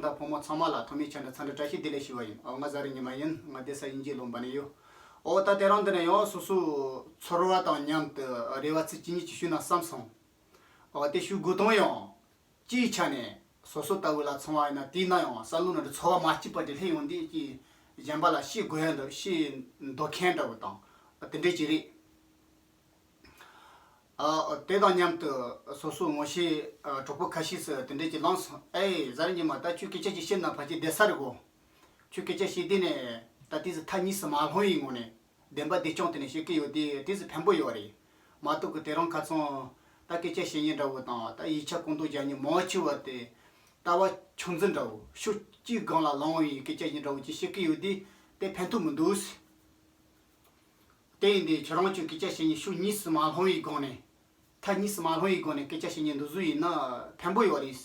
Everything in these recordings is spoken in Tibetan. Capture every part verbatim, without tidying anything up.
དང་ཕོ་མོ་ཚང་མ་ལ་ཐོག་མའི་ཆ་ནས་འཚམས་འདྲི་བཀྲ་ཤིས་བདེ་ལེགས་ཞུ་བ་ཡིན། ཨོ་ང་ཟ་རིང་ཉི་མ་ཡིན། ང་སྡོད་ས་དབྱིན་ཇིའི་ལུང་པ་ནས་ཡོད། ཨོ་ད་དེ་རིང་འདི་ནས་ཡང་སོ་སོའི་ཚོར་བ་དང་མཉམ་དུ་རེ་བ་ཚིག་གཅིག་གཉིས་ཀྱི་ཞུས་ན་བསམ་སོང་། ཨོ་དེ་ཞུ་དགོས་དོན་ཡང་། སྤྱིའི་ཆ་ནས་སོ་སོ་ལྟ་བུ་ལ་མཚོན་པ་ཡིན་ན། དེས་ན་ཡང་བསམ་བློ་ནང་དུ་ཚོར་བ་མ་སྐྱིད་པ་དེ་སླེབས་ཡོང་དུས་ཀྱི་གཞན་པ་ལ་བཤད་དགོས་ཡ་འདྲ། བཤད་འདོད་མཁན་འདྲ་བོ་དང་དེ་འདྲས་ཅིག་རེད། ཨ། དེ་དང་མཉམ་དུ་སོ་སོའི་ངོ་ཤེས་ཨ་གྲོགས་པོ་ཁ་ཤས་སུ་དེ་འདྲས་ཀྱི་ལངས་སོང་། ཨེ་ཟ་རིང་ཉི་མ། ད་ཁྱོད་སྐད་ཆ་ཅིག་བཤད་ན་ཕལ་ཆེར་བདེ་ས་རེད་གོ། ཁྱོད་སྐད་ཆ་བཤད་དུས་ནས་ད་དེ་ཚོ་མཐའ་གཉིས་སུ་མ་ལྷུང་བའི་ངང་ནས་བདེན་པ་བདེ་རྐྱང་དེ་ནས་བཤད་ཀྱི་ཡོད་དེ། དེ་ཚོ་ཕན་པོ་ཡོད་རེད། མ་གཏོགས་གི་དེ་རིང་ཁ་སང་ད་སྐད་ཆ་བཤད་མཁན་འདྲ་བོ་དང་། ད་ཡིག་ཆ་སྐུར་འདོན་རྒྱག་མཁན་མང་ཆེ་བ་དེ་ལྟ་བ་ཆུང་ཙག་འདྲ་བོ། ཕྱོགས་གཅིག་སྒང་ལ་ལངས་པའི་སྐད་ཆ་ཞིག་འདྲ་བོ་ཅིག་བཤད་ཀྱི་ཡོད་དེ། དེ་ཕན་ཐོགས་མི་འདུག། དེ་ཡིན་དུས་ཁྱེད་རང་ཚོས་སྐད་ཆ་བཤད་མཁན་ཕྱོགས་གཉིས་སུ་མ་ལྷུང་བའི་སྒང་ནས། མཐའ་གཉིས་སུ་མ་ལྷུང་བའི་སྒང་ནས་སྐད་ཆ་བཤད་མཁན་འདི་ཚོ་ཡིན་ན་ཕན་པོ་ཡོད་རེད།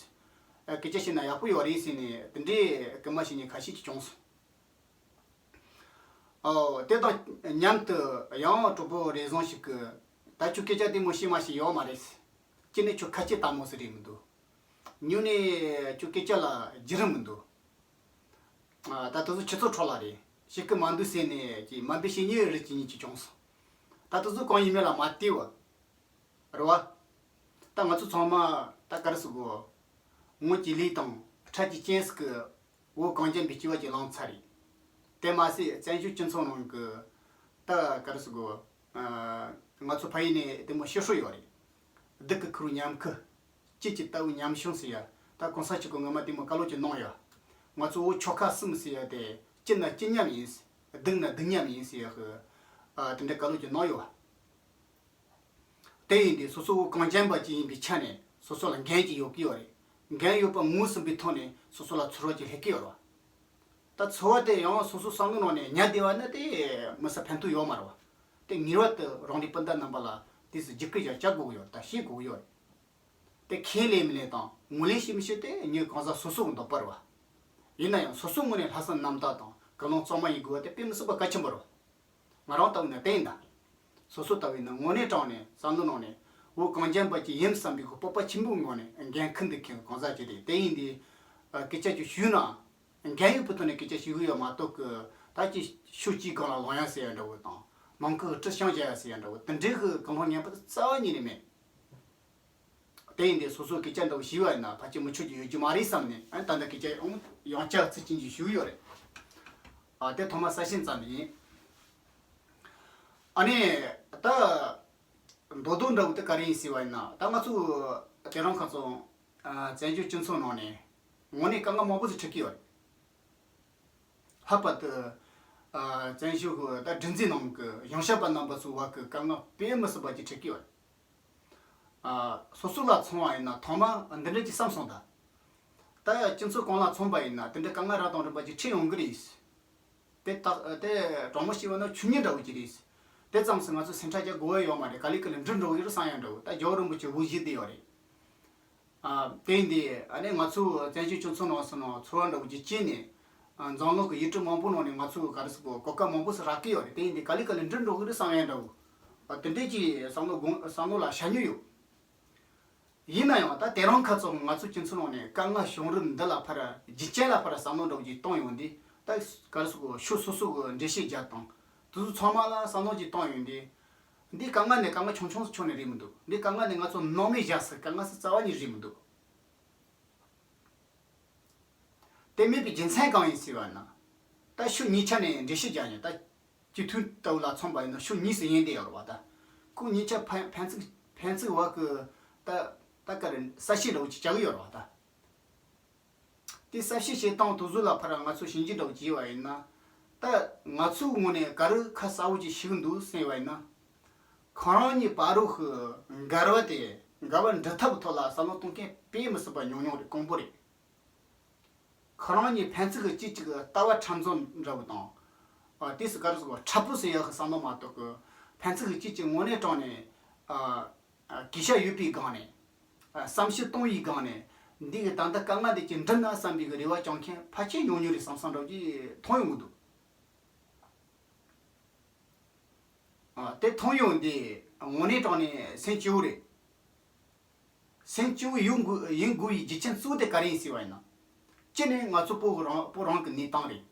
ཨ། སྐད་ཆ་བཤད་ན་ཡག་པོ་ཡོད་རེད་ཟེར་ནས་དེ་འདྲའི་སྐུལ་མ་བྱེད་མཁན་ཁ་ཤས་ཅིག་བྱུང་སོང་། ཨོ་དེ་དང་མཉམ་དུ་ཡང་གྲོགས་པོ་རེ་ཟུང་ཞིག་གིས། ད་ཁྱོད་སྐད་ཆ་དེ་མོ་བཤད་མ་བཤད་ཡོད་མ་རེད། གཅིག་ནས་ཁྱོད་ཁ་ལྕེ་དྭངས་མོ་ཟིག་རེད་མི་འདུག། གཉིས་ནས་ཁྱོད་སྐད་ཆ་ལ་བརྒྱུད་རིམ་མི་འདུག། ཨ། ད་དེ་ཚོ་ཁྱེད་ཚོ་འཕྲོ་བརླག་རེད། བཤད་ཀྱི་མ་འདུག་ཟེར་ནས་ཀྱི་དམའ་འབེབས་བྱེད་མཁན་རིགས་གཅིག་གཉིས་ཅིག་བྱུང་སོང་། ད་དེ་ཚོ་གང་ཡིན་མིན་ལ་མ་བལྟས་པ། རེད་བ། ད་ང་ཚོ་ཚང་མ་ད་ག་རེ་ཟེར་དགོས། ངོ་གཅིག་ལུས་དང་ཁྲག་གཅིག་གཅན་ཟེར་གི། བོད་གངས་ཅན་པའི་སྐྱེ་བ་ཅིག་བླངས་ཚར་རེད། དེ་མ་ཟད་བཙན་བྱོལ་སྤྱི་ཚོགས་ནང་གི་ད་ག་རེ་ཟེར་དགོས། ཨ། ང་ཚོ་ཕ་ཡུལ་ནས་དེ་མོ་ཤི་ཧྲོ་ཡོད་རེད། སྡུག་གི་ཁུར་ཉམས་ཁུ། སྐྱིད་ཀྱི་ལྟ་བུ་ཉམ་ཆུང་ཟེར་ཡ། ད་གོང་ས་མཆོག་གིས་སྔོན་མ་དེ་མོ་བཀའ་སློབ་ཅིག་གནང་ཡོད། ང་ཚོ་བོད་ཆོལ་ཁ་གསུམ་ཟེར་ཡ་དེ་སྐྱིད་ན་སྐྱིད་མཉམ་ཡིན། སྡུག་ན་སྡུག་མཉམ་ཡིན་ཟེར་ཡ་གི། ཨ། དེ་འདྲའི་བཀའ་སློབ་ཅིག་གནང་ཡོད། དེ་ཡིན་དུས་སོ་སོ་བོད་གངས་ཅན་པ་ཅིག་ཡིན་པའི་ཆ་ནས་སོ་སོ་ལ་འགན་ཅིག་ཡོད་ཀྱི་ཡོད་རེད། འགན་ཡོད་པ་ངོས་ཟིན་པའི་ཐོག་ནས་སོ་སོ་ལ་ཚོར་བ་ཅིག་སླེབས་ཀྱི་ཡོད་རེད་བ། ད་ཚོར་བ་དེ་ཡང་སོ་སོ་བསམ་བློ་ནང་ནས་ཉར་བསྡད་པ་ན་དེ་མི་ས་ཕན་ཐོགས་ཡོད་མ་རེད་བ། དེ་ངེས་པར་དུ་རང་རེའི་སྤུན་ཟླ་རྣམ་པ་ལ་དེ་ཚོ་བརྒྱུད་སྐུལ་བྱ་བྱ་དགོས་ཀྱི་ཡོད་རེད། ད་བཤད་དགོས་ཀྱི་ཡོད་རེད། དེ་ཁས་ལེན་མི་ལེན་དང་ངོས་ལེན་བྱེད་མི་བྱེད་དེ་མྱི་གང་ཟག་སོ་སོ་གི་འདོད་པ་རེད་བ། ཡིན་ན་ཡང་སོ་སོའི་ངོས་ནས་ལྷག་བསམ་རྣམ་དག་དང་ཀུན་སློང་གཙང་མ་ཡིན་དགོས་པ་དེ་དཔེ་མི་སྲིད་པ་གལ་ཆེན་པོ་རེད་བ། ང་རང་ལྟ་བུ་ན་དེ་ཡིན་ད། སོ་སོ་ལྟ་བུ་ཡིན་ན་དངོས་གནས་དྲང་ནས་བསམ་བློ་ནང་ནས་བོད་གངས་ཅན་པ་ཅིག་ཡིན་བསམ་པའི་གི་སྤོབས་པ་ཆེན་པོའི་ངང་ནས་འགན་འཁུར་འདུག་མཁན་གང་ཟག་ཅིག་རེད། དེ་ཡིན་དུས། ཨ། སྐད་ཆ་ཅིག་ཞུས་ན། འགན་ཡོད་པའི་ཐོག་ནས་སྐད་ཆ་ཞུ་གི་ཡོད་མ་གཏོགས་གི། ད་ཅིག་ཕྱོགས་གཅིག་སྒང་ལ་ལངས་ཡ་ཟེར་ཡ་འདྲ་བོ་དང་། ནང་ཁུལ་གྱི་དཀྲུག་ཤིང་རྒྱག་ཡ་ཟེར་ཡ་འདྲ་བོ་དེ་འདྲའི་གི་ཀུན་སློང་ངན་པ་རྩ་བ་ཉིད་ནས་མེད། དེ་ཡིན་དུས་སོ་སོ་སྐད་ཆ་འདྲ་བོ་ཞུས་པ་ཡིན་ན་ཕལ་ཆེར་མི་ཆོག་རྒྱུ་ཡོད་རྒྱུ་མ་རེད་བསམ་ནས། ཨ། ད་ལྟ་སྐད་ཆ་ཡང་ཡང་བསྐྱར་ཚིག་གཅིག་གཉིས་ཞུས་ཡོད་རེད། ཨ། དེ་ཐོག་མ་གསལ་བཤད་ཙམ་ཡིན། ཨ་ནི་ད་མདོར་བསྡུས་འདྲ་བོ་དེ་ག་རེ་ཡིན་ཟེར་བ་ཡིན་ན། ད་ང་ཚོ་དེ་རིང་ཁ་སང་། ཨ། བཙན་བྱོལ་སྤྱི་ཚོགས་ནང་ནས་དངོས་གནས་དཀའ་ངལ་མང་པོ་ཞིག་འཕྲད་ཀྱི་ཡོད་རེད། ལྷག་པར་དུ། ཨ། བཙན་བྱོལ་གྱི་ད་སྒྲིག་འཛུགས་ནང་གི་གཞུང་ཞབས་པ་རྣམ་པ་ཚོའི་བར་གྱི་དཀའ་ངལ་དཔེ་མི་སྲིད་པ་ཅིག་འཕྲད་ཀྱི་ཡོད་རེད། ཨ། སོ་སོ་ལ་མཚོན་པ་ཡིན་ན་ཐོག་མ་འདི་འདྲ་ཅིག་བསམ་སོང་ད། ད་སྤྱི་ཚོགས་གང་ལ་མཚོན་པ་ཡིན་ན་དེ་འདྲ་དཀའ་ངལ་རབ་དང་རིམ་པ་ཅིག་འཕྲད་ཡོང་གི་རེད། དེ་ད་དེ་དྲང་མོ་བཤད་པ་ན་ཆོས་ཉིད་འདྲ་བོ་ཅིག་རེད། དེ་ཙམ་ཟིག་ང་ཚོ་སེམས་ཁྲལ་རྒྱག་དགོས་ཡ་ཡོད་མ་རེད། ག་ལེ་ག་ལེ་འགྲིག་འགྲོ་གི་རེད་བསམ་ཡ་འདྲ་བོ། ད་རྒྱལ་བ་རིན་པོ་ཆེ་དབུ་བཞུགས་བསྡད་ཡོད་རེད། ཨ། དེ་ཡིན་དུས་ཨ་ནི་ང་ཚོ་བཙན་བྱོལ་སྤྱི་ཚོགས་ནང་སོང་ན་ཚོར་བ་འདྲ་བོ་ཅིག་སྐྱེས་ནས། ཨ། འཛམ་གླིང་གི་ཡུལ་གྲུ་མང་པོ་ནང་ནས་ང་ཚོ་ག་རེ་ཟེར་དགོས། གོ་སྐབས་མང་པོ་ཞིག་རག་གི་ཡོད་རེད། དེ་ཡིན་དུས་ག་ལེ་ག་ལེ་འགྲིག་འགྲོ་གི་རེད་བསམ་ཡ་འདྲ་བོ། ཨ། དེ་འདྲས་ཀྱི་བསམ་བློ་དགོངས་བསམ་བློ་ལ་ཤར་མྱོང་ཡོད། ཡིན་ན་ཡང་ད་དེ་རིང་ཁ་སང་ང་ཚོ་སྤྱི་ཚོགས་ནང་ནས་དཀའ་ངལ་བྱུང་རིམ་འདི་ལ་ཕར་རྒྱུ་རྐྱེན་ལ་ཕར་བསམ་བློ་འདྲ་བོ་ཅིག་གཏོང་ཡོང་དུས། ད་ག་རེ་ཟེར་དགོས། ཕྱོགས་སོ་སོ་གི་འགྲེལ་བཤད་རྒྱག་སྟངས། དེ་ཚོ་ཚང་མ་ལ་བསམ་བློ་ཅིག་གཏོང་ཡོང་དུས། འདི་དཀའ་ངལ་ནི་དཀའ་ངལ་ཆུང་ཆུང་ཞིག་ཆགས་ནི་རེད་མི་འདུག། འདི་དཀའ་ངལ་ནི་ང་ཚོ་ནང་མི་བཞག་སའི་དཀའ་ངལ་ཞིག་རྩ་བ་ཉིད་རེད་མི་འདུག། དེ་མེད་པའི་རྒྱུ་མཚན་གང་ཡིན་ཟེར་བ་ན། ད་ཕྱོགས་གཉིས་ཆ་ནས་འགྲེལ་བཤད་རྒྱག་ཡིན། ད་སྤྱི་འཐུས་ལྟ་བུ་ལ་མཚོན་པ་ཡིན་ན་ཕྱོགས་གཉིས་སུ་དབྱེ་བསྡད་ཡོད་རེད་བ། ད་ཁོ་གཉིས་ཆ་ཕན་ཕན་ཚུན་ཕན་ཚུན་བར་གྱི་ད་ད་ག་རེ་གསལ་བཤད་འདྲ་བོ་ཅིག་བྱ་གི་ཡོད་རེད་བ། ད་དེ་གསལ་བཤད་བྱེད་སྟངས་དེ་ཚོ་ལ་ཕར་ང་ཚོ་ཞིབ་འཇུག་འདྲ་བོ་བྱས་པ་ཡིན་ན། ད་ང་ཚོའི་ངོས་ནས་ག་རེ་ཁ་གསལ་བོ་ཅིག་ཞུ་གི་འདུག་ཟེར་བ་ཡིན་ན། ཁོ་རང་གཉིས་བར་རུ་གི་འགལ་བ་དེ་འགལ་བ་འདྲི་ཐབས་ཐོག་ལ་བསམ་བློ་གཏོང་མཁན་དཔེ་མི་སྲིད་པ་ཉུང་ཉུང་རེད། དཀོན་པོ་རེད། ཁོ་རང་གཉིས་ཕན་ཚུན་གྱི་གཅིག་གཅིག་གི་ལྟ་བ་འཁྲབ་མཚོན་འདྲ་བོ་དང་། ཨ། དེ་སུ་ག་རེ་ཟེར་དགོས། འཁྲབ་པོ་ཟེར་ཡག་གི་བསམ་བློ་མ་གཏོགས་གི། ཕན་ཚུན་གྱི་གཅིག་གཅིག་དངོས་གནས་དྲང་ནས། ཨ། ཨ། གུས་ཞབས་ཡོད་པའི་སྒང་ནས། ཨ། བསམ་ཤེས་གཏོང་བའི་སྒང་ནས། འདི་གི་ད་ལྟ་དཀའ་ངལ་འདི་ཅིག་འགྲིག་ན་བསམ་པའི་གི་རེ་བ་བཅང་མཁན་ཕལ་ཆེར་ཉུང་ཉུང་རེད་བསམ་བསམ་འདྲ་བོ་ཅིག་མཐོང་ཡོང་གི་འདུག། ཨ། དེ་མཐོང་ཡོང་དུས་དངོས་གནས་དྲང་ནས་སེམས་སྐྱིད་པོ་རེད། སེམས་སྐྱིད་པོ་ཡོང་དགོས་ཡིན་དགོས་པའི་རྒྱུ་རྐྱེན་གཙོ་བོ་དེ་ག་རེ་ཡིན་ཟེར་བ་ཡིན་ན། གཅིག་ནས་ང་ཚོ་བོད་ཀྱི་རང་བོད་རང་གི་གནས་སྟངས་རེད།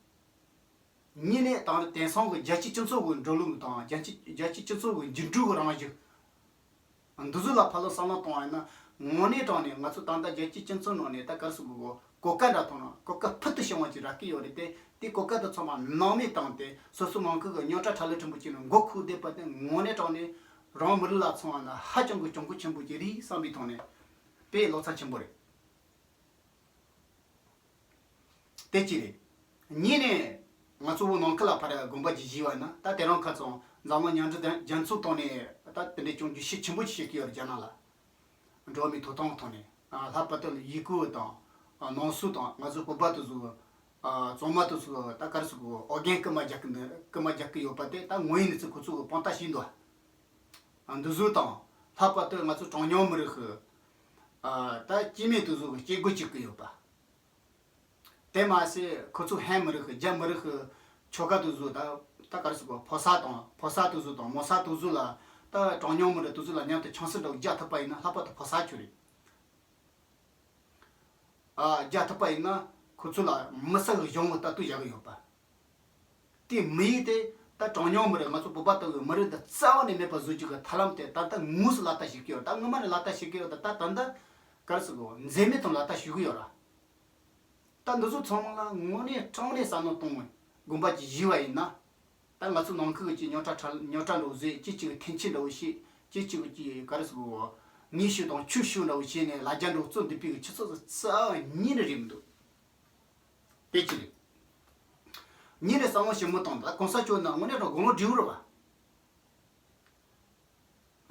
གཉིས་ནས་དེང་དེང་སང་གི་རྒྱལ་སྤྱིའི་སྤྱི་ཚོགས་ཀྱི་འགྲོ་ལུགས་དང་རྒྱལ་སྤྱི་རྒྱལ་སྤྱིའི་སྤྱི་ཚོགས་ཀྱི་འགྱུར་འགྲོས་ཀྱི་རང་བཞིན། འདི་ཚོ་ལ་ཕར་ལ་བསམ་བློ་གཏོང་བ་ཡིན་ན། དངོས་གནས་དྲང་གནས་ང་ཚོ་ད་ལྟ་རྒྱལ་སྤྱིའི་སྤྱི་ཚོགས་ནང་ནས་ད་ག་རེ་ཟེར་དགོས་གོ། གོ་སྐབས་འདྲ་མཐོང་ན་གོ་སྐབས་ཕུལ་དུ་བྱུང་བ་ཅིག་རག་གི་ཡོད་རེད་དེ། དེ་གོ་སྐབས་དེ་ཚང་མ་སྣང་མེད་བཏང་སྟེ་སོ་སོ་ནང་ཁུལ་གྱི་རྙོག་དྲ་ཁྲ་ལོ་ཕྲན་བུ་ཅིག་ནང་མགོ་འཁོར་བསྡད་པ་དེ་དངོས་གནས་དྲང་གནས་རང་མི་རིགས་ལ་མཚོན་པ་ན་ཧ་ཅང་གི་གྱོང་གུད་ཆེན་པོ་ཅིག་རེད་བསམ་པའི་ཐོག་ནས་དཔེ་བློ་འཚབ་ཆེན་པོ་རེད། དེ་གཅིག་རེད། གཉིས་ནས། ང་ཚོ་བོད་ནང་ཁུལ་ལ་ཕར་དགོན་པ་ཅིག་བཞེངས་པ་ན་ད་དེ་རིང་ཁ་སང་འཛམ་གླིང་མཉམ་འབྲེལ་རྒྱལ་ཚོགས་ཐོག་ནས་ད་དེ་འདྲའི་སྐྱོན་བརྗོད་ཤུགས་ཆེན་པོ་ཅིག་བྱེད་ཀྱི་ཡོད་རེད་རྒྱ་ནག་ལ། འགྲོ་བ་མིའི་ཐོབ་ཐང་ཐོག་ནས། ལྷག་པར་དུ་ཡུ་གུར་དང་། ནང་སོ་དང་ང་ཚོ་བོད་པ་དེ་ཚོ། གཙང་མ་དེ་ཚོ་ད་ག་རེ་ཟེར་དགོས། ཨོ་རྒྱན་རྐུ་མ་རྒྱག་གི་འདུག་རྐུ་མ་རྒྱག་གི་ཡོད་པ་དེ་ད་དངོས་ཡོད་གནས་ཚུལ་ཁོ་ཚོ་གི་དཔང་རྟགས་ཤིག་འདུག་འདི་ཚོ་དང་། ལྷག་པར་དུ་ང་ཚོ་གྲངས་ཉུང་མི་རིགས་ཤིག་ད་སྐྱེ་དམན་དེ་ཚོ་གི་སྐྱེ་སྒོ་གཅིག་གི་ཡོད་པ། དེ་མ་ཟད་ཁོ་ཚོ་ཧན་མི་རིགས་ཤིག་རྒྱ་མི་རིགས་ཤིག་ཆོལ་ཁ་དེ་ཚོ་ད་ད་ག་རེ་ཟེར་དགོས། ཕོ་གསར་དང་ཕོ་གསར་དེ་ཚོ་དང་མོ་གསར་དེ་ཚོ་ལ་ད་གྲངས་ཉུང་མི་རིགས་དེ་ཚོ་ལ་མཉམ་དུ་ཆང་སྲིད་འདྲ་བོ་རྒྱག་ཐུབ་པ་ཡིན་ན། ལྷག་པར་དུ་ཕོ་གསར་ཁྱོད་རེད། ཨ། རྒྱག་ཐུབ་པ་ཡིན་ན་ཁོ་ཚོ་ལ་མི་ས་གི་གཞུང་གི་ལྟ་རྟོག་བྱ་གི་ཡོད་པ། དེ་མི་ཡིག་དེ་ད་གྲངས་ཉུང་མི་རིགས་ང་ཚོ་བོད་པ་ལྟ་བུའི་མི་རིགས་འདི་རྩ་བ་ནས་མེད་པ་བཟོ་རྒྱུ་གི་ཐབས་ལམ་དེ་ད་ལྟ་དངོས་སུ་ལག་བསྟར་བྱེད་ཀྱི་ཡོད། ད་སྔོན་མ་ནས་ལག་བསྟར་བྱེད་ཀྱི་ཡོད། ད་ད་ད་ལྟ་ག་རེ་ཟེར་དགོས། འཛེམ་མེད་དུ་ལག་བསྟར་ཞུ་གི་ཡོད་ར། ད་འདི་ཚོ་ཚང་མ་ལ་དངོས་གནས་དྲང་གནས་བསམ་བློ་གཏོང་བའི་དགོན་པ་ཅིག་བཞེངས་པ་ཡིན་ན། ད་ང་ཚོ་ནང་ཁུལ་གྱི་རྙོག་དྲ་ཁྲ་རྙོག་དྲ་འདྲ་བོ་བཟོས། ཅིག་ཅིག་འཐེན་འཁྱེར་འདྲ་བོ་བྱས། ཅིག་ཅིག་གི་ག་རེ་ཟེར་དགོས། ངས་ཞུ་དང་ཁྱོས་ཞུ་འདྲ་བོ་བྱས་ནས་ལ་རྒྱ་འདྲ་བོ་བཙུགས་འདུག་པའི་གི་ཆུ་ཚོད་རྩ་བ་ཉིད་ནས་རེད་མི་འདུག་དེ་གཅིག་རེད། གཉིས་ནས་བསམ་བློ་ཞིབ་མོ་བཏང་། ད་གོང་ས་མཆོག་ནི་དངོས་གནས་དྲང་དགུང་ལོ་བགྲེས་པོ་རེད་པ།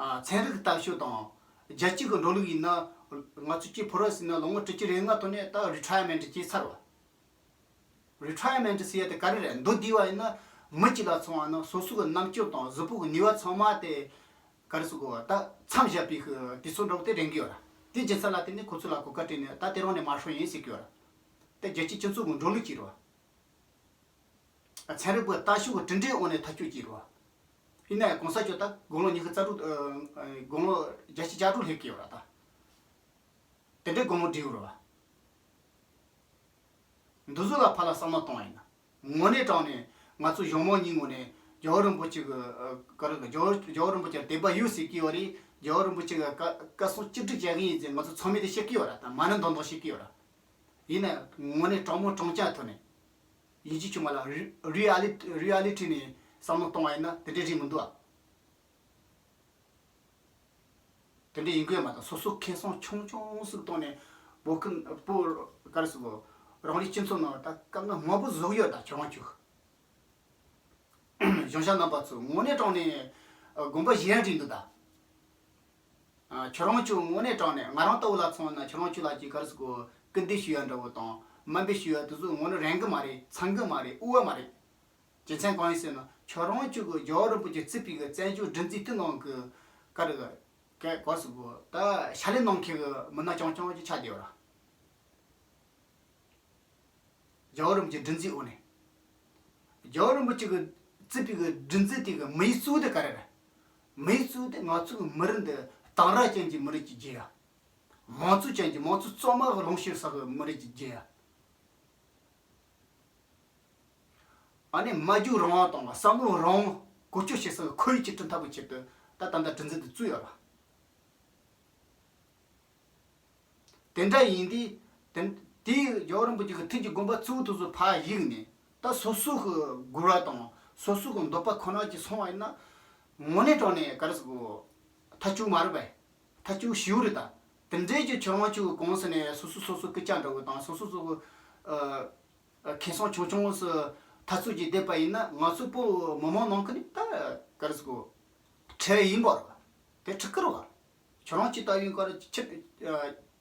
ཨ། ཚན་རིག་ལྟ་ཞིབ་དང་རྒྱལ་སྤྱི་གི་འགྲོ་ལུགས་ཡིན་ན། ང་ཚོ་སྤྱི་ཕོ་རོ་ཟེར་ན་ལོ་ངོ་དྲུག་ཅུ་རེ་ལྔ་ཐོན་ནས་ད་རི་ཊ་ཡར་མེན་ཊི་བྱས་ཚར་བ། རི་ཊ་ཡར་མེན་ཊི་ཟེར་ཡ་དེ་ག་རེ་རེད། མདོར་བསྡུས་པ་ཡིན་ན་མི་གཅིག་ལ་མཚོན་པ་ན་སོ་སོ་གི་རྣམ་དཔྱོད་དང་གཟུགས་པོ་གི་ནུས་པ་ཚང་མ་དེ་ག་རེ་ཟེར་དགོས། ད་མཚམས་བཞག་པའི་གི་དུས་ཚོད་འདྲ་བོ་དེ་རན་གི་ཡོད་ར། དེ་བྱས་ཚར་ལ་བརྟེན་ནས་ཁོ་ཚོ་ལ་གོ་སྐབས་སྤྲད་ནས་ད་དེ་རང་ནས་མར་ཤོག་ཡིན་ཟེར་གི་ཡོད་ར། དེ་རྒྱལ་སྤྱིའི་སྤྱི་ཚོགས་ཀྱི་འགྲོ་ལུགས་ཅིག་རེད་པ། ཚན་རིག་པའི་ལྟ་ཞིབ་ཀྱི་གྲུབ་འབྲས་འོག་ནས་ཐག་གཅོད་ཀྱི་རེད་པ། ཡིན་ནའི་གོང་ས་མཆོག་ད་དགུང་ལོ་ཉི་ཤུ་རྩ་དྲུག་ཨ། དགུང་ལོ་བརྒྱད་ཅུ་གྱ་དྲུག་སླེབས་ཀྱི་ཡོད་ར་ད། དེ་འདྲའི་དགུང་ལོ་བགྲེས་པོ་རེད་པ། འདི་ཚོ་ལ་ཕར་ལ་བསམ་བློ་གཏོང་བ་ཡིན་ན། དངོས་གནས་དྲང་གནས་ང་ཚོ་གཞུང་མང་གཉིས་ངོས་ནས་རྒྱལ་བ་རིན་པོ་ཆེ་གི་ཨ། ག་རེ་གི་རྒྱལ་བ་རྒྱལ་བ་རིན་པོ་ཆེར་དད་པ་ཡོད་ཟེར་གི་ཡོད་རེད། རྒྱལ་བ་རིན་པོ་ཆེ་གི་བཀའ་བཀའ་གསུང་བཅོས་སྒྲིག་བྱེད་གི་ཡིན་ཟེར་ང་ཚོ་ཚང་མས་དེ་བཤད་གི་ཡོད་ར། ད་མ་ཎི་འདོན་སྟངས་བཤད་གི་ཡོད་ར། ཡིན་ནའི་དངོས་གནས་དྲང་མོ་དྲང་རྐྱང་ཐོག་ནས། ཡིན་གཅིག་མིན་གཅིག་རི་ཨ་ལི་རི་ཨ་ལི་ཊི་ནས་བསམ་བློ་གཏོང་བ་ཡིན་ན་དེ་འདྲའི་རེད་མི་འདུག་ཨ། དེ་འདྲའི་ཡིན་དགོས་མ་གཏོགས་སོ་སོ་ཁེ་བཟང་ཆུང་ཆུང་ཟིག་བཏང་ནས་བོད་ཁུལ་བོད་ག་རེ་ཟེར་དགོས། རང་རེའི་སྤྱི་ཚོགས་ནང་ད་དཀའ་ངལ་མང་པོ་བཟོ་གི་ཡོད། ད་ཁྱོད་རང་ཚོས་གཞུང་ཞབས་རྣམ་པ་ཚོ་དངོས་གནས་དྲང་གནས་དགོངས་པ་བཞེས་ཡ་འདྲ་འདུག་ད། ཨ། ཁྱོད་རང་ཚོ་དངོས་གནས་དྲང་གནས་ང་རང་ལྟ་བུ་ལ་མཚོན་ན་ཁྱོད་རང་ཚོ་ལ་ཅིག་ག་རེ་ཟེར་དགོས། སྐུལ་འདེད་ཞུ་ཡ་འདྲ་བོ་དང་དམའ་འབེབས་ཞུ་ཡ་དེ་ཚོ་དངོས་གནས་རན་གི་མ་རེད། ཚང་གི་མ་རེད། འོས་པ་མ་རེད། རྒྱུ་མཚན་གང་ཡིན་ཟེར་ན་ཁྱོད་རང་ཚོ་གི་རྒྱལ་བ་རིན་པོ་ཆེ་བརྩིགས་པའི་གི་བཙན་བྱོལ་སྒྲིག་འཛུགས་དེ་ནང་གི་ག་རེ་ག་ག་ག་རེ་ཟེར་དགོས། ད་ཕྱག་ལས་གནང་མཁན་གི་མི་སྣ་རྐྱང་རྐྱང་ཅིག་ཆགས་བསྡད་ཡོད་ར། རྒྱལ་བ་རིན་པོ་ཆེའི་སྒྲིག་འཛུགས་འོག་ནས། རྒྱལ་བ་རིན་པོ་ཆེ་གིས་བརྩིགས་པའི་གི་སྒྲིག་འཛུགས་དེ་གི་དམིགས་ཡུལ་གཙོ་བོ་དེ་ག་རེ་རེད། དམིགས་ཡུལ་གཙོ་བོ་དེ་ང་ཚོའི་མི་རིགས་འདི་གཏང་རག་ཅན་གྱི་མི་རིགས་ཅིག་བརྗེ་ཡ། མང་གཙོ་ཅན་གྱི་མང་གཙོ་གཙང་མ་གི་ལུང་ཕྱོགས་ས་གི་མི་རིགས་ཅིག་བརྗེ་ཡ། ཨ་ནི་སྨྲ་བརྗོད་རང་དབང་དང་བསམ་བློ་རང་དབང་བཀོལ་སྤྱོད་བྱེད་ས་གི་ཁོར་ཡུག་ཅིག་བསྐྲུན་ཐབས་བྱེད་དུ་ད་ད་ལྟ་སྒྲིག་འཛུགས་འདི་བཙུགས་ཡོད་ར། དེ་འདྲ་ཡིན་དུས། དེ་དེའི་རྒྱལ་བ་རིན་པོ་ཆེ་གི་ཐུགས་ཀྱི་དགོངས་པ་གཙོ་བོ་དེ་ཚོ་ཕར་གཞིགས་ནས། ད་སོ་སོ་གི་དགོས་པ་དང་སོ་སོ་གི་འདོད་པ་ཁོ་ན་གྱིས་སོང་བ་ཡིན་ན། དངོས་གནས་དྲང་གནས་ག་རེ་ཟེར་དགོས། ཐག་གཅོད་མ་རེད་པས། ཐག་གཅོད་ཞུ་རེད་ད། དེ་འདྲའི་གི་ཁྱོད་རང་ཚོ་གི་གོང་ས་ནས་སོ་སོ་སོ་སོ་སྐད་ཆ་འདྲ་བོ་དང་སོ་སོ་སོ་གི་ཨ་ཨ་ཁེ་བཟང་ཆུང་ཆུང་སུ་འཐབ་རྩོད་ཀྱི་བསྡད་པ་ཡིན་ན། ང་ཚོ་བོད་མི་མང་ནང་ཁུལ་ནས་ད་ག་རེ་ཟེར་དགོས། ཁྲལ་ཡིན་པ་རེད་པ། དེ་ཁྲི་ཁུར་བ། ཁྱོད་རང་ཅིག་ལྟ་བུའི་སྐོར་ཁྱི་